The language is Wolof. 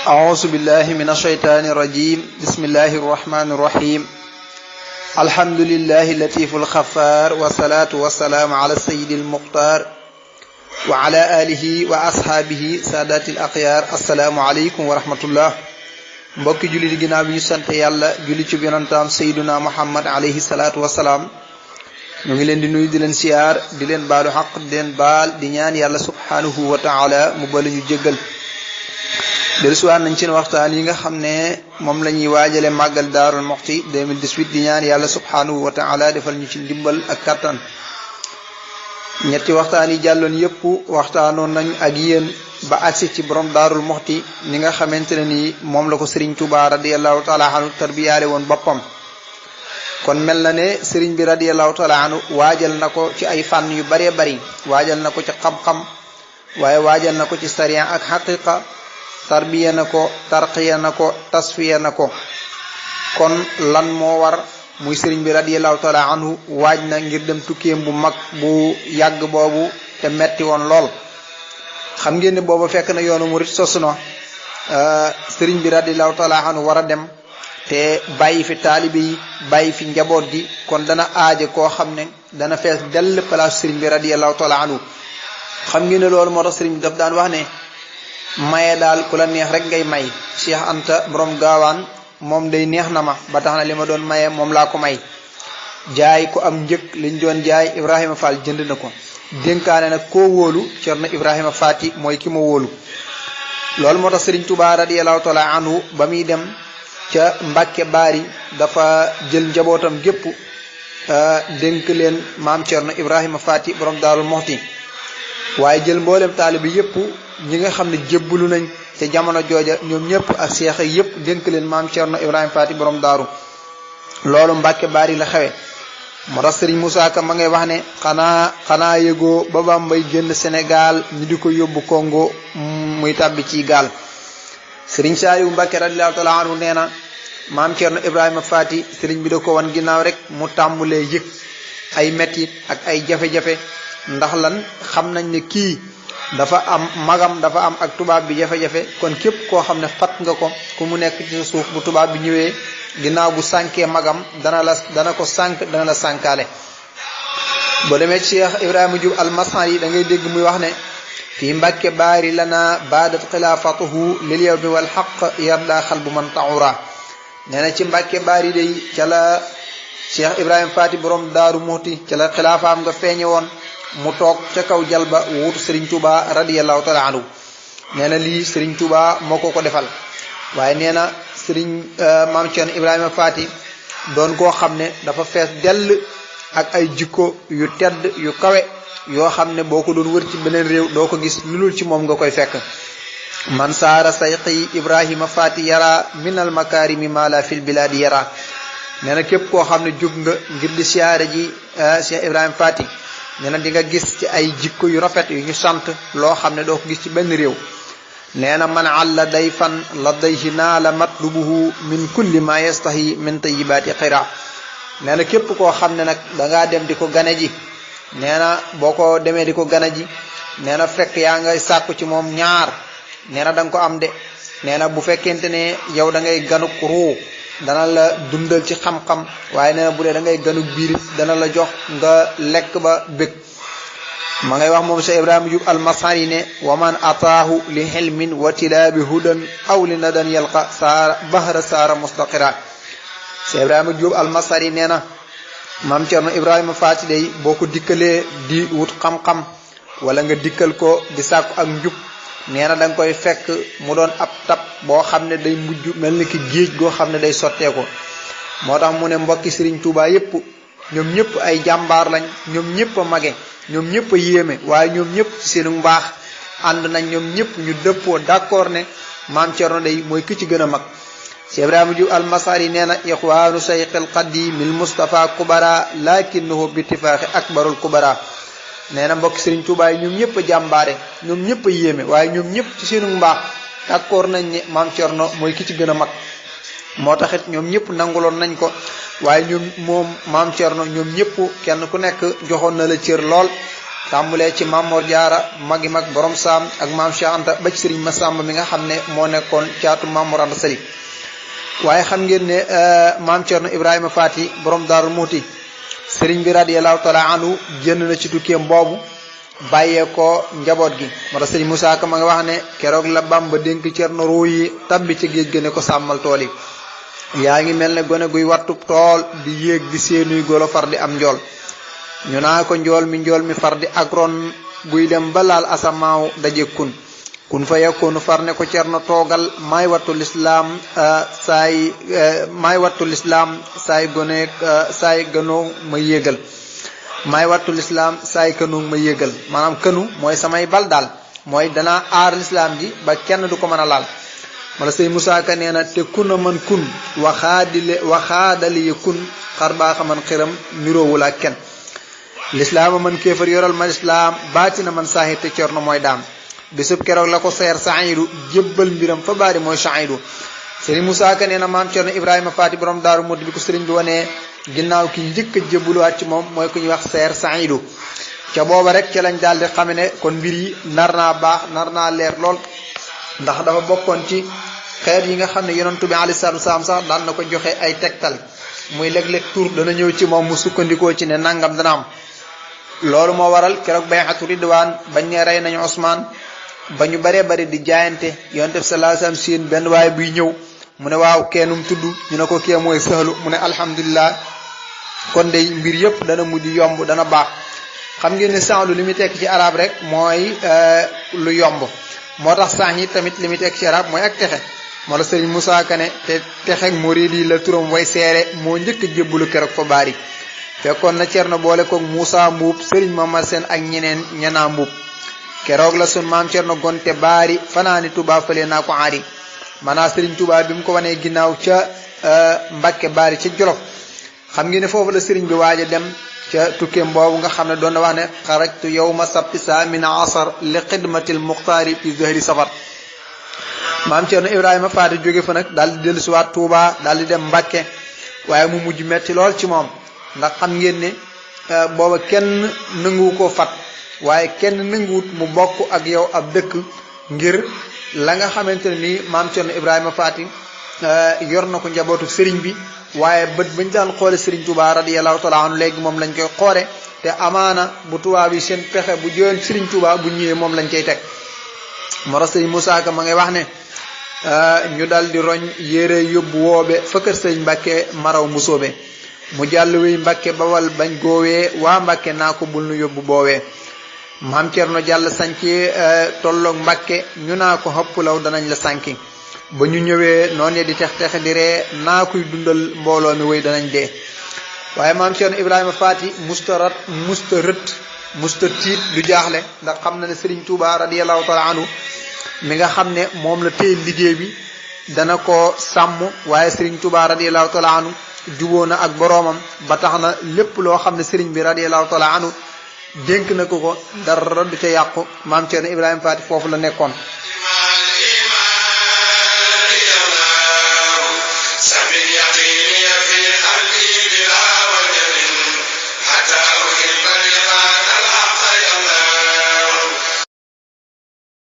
أعوذ بالله من الشيطان الرجيم بسم الله الرحمن الرحيم الحمد لله اللطيف الخفار والصلاة والسلام على السيد المختار وعلى آله وأصحابه سادات الأخيار السلام عليكم ورحمة الله mbokki julli di ginnaaw bi ñu sant yàlla julli ci yonentam sayyiduna Muhammad alayhi salaatu wasalaam ñu ngi leen di nuyu di leen siyaar di leen baalu xaq di leen baal di ñaan yàlla subhanahu wa taala mu bala ñu jéggal dellusiwaat nañ ci waxtaan yi nga xam ne moom la ñuy waajale màggal Daarul Muxti 2018 di ñaan yàlla subhanahu wa taala defal ñu ci ndimbal ak kattan ñetti waxtaan yi jàlloon yépp waxtaanoon nañ ak yéen ba agsi ci borom Daarul Muxti ni nga xamante ne nii moom la ko Serigne Touba radiyallahu taala anhu tarbiyaale woon boppam kon mel na ne Serigne bi radiyallahu taala anhu waajal na ko ci ay fànn yu baree bari waajal na ko ci xam-xam waaye waajal na ko ci sariya ak xaqiqa tarbiya na ko tarqiya na ko tasfiya na ko kon lan moo war muy Serigne bi radiyallahu taala anhu waaj na ngir dem tukkeem bu mag bu yàgg boobu te metti woon lool xam ngeen ne booba fekk na yoonu murit sosu na Serigne bi radiyallahu taala anhu war a dem te bàyyi fi taalibe yi bàyyi fi njaboot gi kon dana aaje koo xam ne dana fees dell place Serigne bi radiyallahu taala anhu xam ngeen ne loolu moo tax Serigne bi daf daan wax ne maye daal ku la neex rek ngay may Cheikh Anta borom gaawaan moom day neex na ma ba tax na li ma doon maye moom laa ko may jaay ko am njëkk liñ doon jaay Ibrahima Fall jënd na ko dénkaane nag koo wóolu Cerno Ibrahima Faati mooy ki ma wóolu loolu moo tax Serigne Touba radiyallahu taala anhu ba muy dem ca Mbàkke Baari dafa jël njabootam gépp dénk leen maam Cerno Ibrahima Faati borom Daarul Muxti waaye jël mboolem taalibe yépp ñi nga xam ne jébbalu nañ te jamono jooja ñoom ñëpp ak seex yépp dénk leen maam Cerno Ibrahima Faati borom daaru loolu Mbàkke Baari la xewe moo tax Serigne Moussa Ka ma ngay wax ne xanaa yëgoo ba Bambay génn Sénégal ñu di ko yóbbu Congo muy tàbbi ci gaal Serigne Saliou Mbàkke radiyallahu taala anhu nee na maam Cerno Ibrahima Faati Serigne bi da ko wan ginnaaw rek mu tàmbulee yëg ay metit ak ay jafe-jafe ndax lan xam nañ ne kii dafa am magam dafa am ak tubaab bi jafe-jafe kon képp koo xam ne fat nga ko ku mu nekk ci suuf bu tubaab bi ñëwee ginnaaw bu sànkee magam dana ko sànk dana la sànkaale boo demee Cheikh Ibrahima Diouf almasan yi da ngay dégg muy wax ne fii Mbàkke Baari lana baadat xilaafatuhu lil yawmi wal xaq yarda xal bu man taura nee na ci Mbàkke Baari day ca la Cheikh Ibrahima Faati borom Daaru Muxti ca la xilaafaam nga feeñe woon mu toog ca kaw jalba wuutu Serigne Touba radiyallahu taala anhu nee na lii Serigne Touba moo ko defal waaye nee na Serigne maam Cerno Ibrahima Faati doon koo xam ne dafa fees dell ak ay jikko yu tedd yu kawe yoo xam ne boo ko doon wër ci beneen réew doo ko gis lu dul ci moom nga koy fekk man saara sayqi Ibrahima Faati yara minal makarimi ma la fil biladi yara nee na képp koo xam ne jóg nga ngir di siyaare ji Cheikh Ibrahima Faati nee na di nga gis ci ay jikko yu rafet yu ñu sant loo xam ne doo ko gis ci benn réew nee na man àlla day fan la dayhi naa la matlubuhu min kulli ma yastahi min tayyibaati xira nee na képp koo xam ne nag dangaa dem di ko gane ji nee na boo ko demee di ko gane ji nee na fekk yaa ngay sàkku ci moom ñaar nee na da nga ko am de nee na bu fekkente ne yow da ngay ganuk ruu dana la dundal ci xam-xam waaye nee na bu dee da ngay ganu biirit dana la jox nga lekk ba bëgg ma ngay wax moom Cheikh Ibrahima Diouf almasani ne wa man ataahu li xilmin wa tilaabi hudan aw li nadan yalqa saara bahra saara mustaqira Cheikh Ibrahima Diouf almasani nee na maam Cerno Ibrahima Faati day boo ko dikkalee di wut xam-xam wala nga dikkal ko di sàkku ak njub nee na da nga koy fekk mu doon ab tab boo xam ne day mujj mel ni ki géej goo xam ne day sottee ko moo tax mu ne mbokki Serigne Touba yépp ñoom ñëpp ay jàmbaar lañ ñoom ñëpp a mage ñoom ñëpp a yéeme waaye ñoom ñëpp ci seenu mbaax ànd nañ ñoom ñëpp ñu dëppoo d'accord ne maam Cerno day mooy ki ci gën a mag Cheikh Ibrahima Diouf almasari nee na ixwaanu sayqil qadimil Mustafa kubara lakinnahu bittifaaxi akbarul kubara nee na mbokki Serigne Touba yi ñoom ñëpp a jàmbaare ñoom ñëpp a yéeme waaye ñoom ñëpp ci seenu mbaax d'accord nañ ne maam Cerno mooy ki ci gën a mag moo taxit ñoom ñëpp nanguloon nañ ko waaye ñoom moom maam Cerno ñoom ñëpp kenn ku nekk joxoon na la cër lool tàmbulee ci Maam Mor Jaara magi mag borom saam ak maam Cheikh Anta ba ci Serigne Massamba mi nga xam ne moo nekkoon caatu Maam Mor Anta Sali waaye xam ngeen ne maam Cerno Ibrahima Faati borom Daaru Muuti Serigne bi radiyallahu taala anhu génn na ci tukkeem boobu bàyyee ko njaboot gi moo tax Serigne Moussa Ka ma nga wax ne keroog la Bamba dénk Cerno ruu yi tabbi ci géej gi ne ko sàmmal tool yi yaa ngi mel ne gone guy wattu tool di yéeg di seenuy golo far di am njool ñu naa ko njool mi far di ak ron buy dem ba laal asamaaw daje kun fa yakkoonu far ne ko Cerno toogal maay wattu lislaam saay gone saay gënoo ma yéegal maay wattu lislaam saay kënoo ma yéegal maanaam kënu mooy samay bal daal mooy danaa aar lislaam ji ba kenn du ko mën a laal wala sëñ Moussa Ka nee na te kun a man kun waxaadali kun xar baaxa man xiram niroowul ak kenn lislaama man kéefar yoral ma lislaam baati na man saaxir te Cerno mooy daam bisub keroog la ko seer Saidu jébbal mbiram fa baari mooy Saidu sëriñ Moussa Ka nee na maam Cerno Ibrahima Faati borom Daaru Muxti bi ko sëriñ bi wanee ginnaaw ki njëkk a jébbuluwaat ci moom mooy ku ñuy wax seer Saidu ca booba rek ca lañ daal di xame ne kon mbir yi nar naa baax nar naa leer lool ndax dafa bokkoon ci xeet yi nga xam ne yonentu bi alayhi salaatu wasalaam sax daan na ko joxe ay tegtal muy léeg-léeg tur dana ñëw ci moom mu sukkandikoo ci ne nangam dana am loolu moo waral keroog bay'atu ridwaan bañ ne rey nañu Ousmane ba ñu baree bari di jaayante yonent bi sallallahu alayhi wasallam seen benn waaye buy ñëw mu ne waaw keenum tudd ñu ne ko kee mooy Sahlu mu ne alhamdulilah kon de mbir yëpp dana mujj yomb dana baax xam ngeen ne Sahlu li muy tekk ci arab rek mooy lu yomb moo tax sax yi tamit li muy tekk ci arab mooy ak texe moo la Serigne Moussa Ka ne te texeg murid yi la turam way seere moo njëkk a jébbalu keroog fa baari fekkoon na Cerno boole koog Moussa Mbuub Serigne Mamar Seen ak ñeneen ñanaa Mbuub keroog la sun maam Cerno gonte baari fanaani Touba fële naa ko aari maanaam Serigne Touba bi mu ko wanee ginnaaw ca Mbàkke baari ca Jolof xam ngeen ne foofu la Serigne bi waaj a dem ca tukkeem boobu nga xam ne doon na wax ne xarajtu yawma sabti saamina asar li xidmatil muxtaari fi zahri safar maam Cerno Ibrahima Faati jóge fa nag daal di dellusiwaat Touba daal di dem Mbàkke waaye mu mujj metti lool ci moom ndax xam ngeen ne booba kenn nanguwu ko fat waaye kenn nanguwut mu bokk ak yow ab dëkk ngir la nga xamante ne nii maam Cerno Ibrahima Faati yor na ko njabootu sëriñ bi waaye bët bañ daan xoole Sëriñ Tuubaa radiyallahu taala anhu léegi moom lañ koy xoole te amaana bu tubaab yi seen pexe bu joon Sëriñ Tuubaa bu ñëwee moom lañ koy teg moo tax Sëriñ Moussa Ka ma ngay wax ne ñu dal di roñ yére yóbbu woobe fa kër Sëriñ Mbàkke maraw mu soobe mu jàll wéy Mbàkke bawal bañ goowee waa Mbàkke naa ko bul nu yóbbu boowee maam Cerno jàll sànci tolloog Mbàkke ñu naa ko xëppulaw danañ la sànki ba ñu ñëwee noonu di tex di ree naa kuy dundal mbooloo mi wéy danañ dee waaye maam Cerno Ibrahima Faati musta rët musta tiit du jaaxle ndax xam na ne Sëriñ Tuubaa radiyallahu taala anhu mi nga xam ne moom la téye liggéey bi dana ko sàmm waaye Sëriñ Tuubaa radiyallahu taala anhu juboo na ak boroomam ba tax na lépp loo xam ne sëriñ bi radiyallahu taala anhu dénk na ko dara du ca yàqu maam Cerno Ibrahima Faati foofu la nekkoon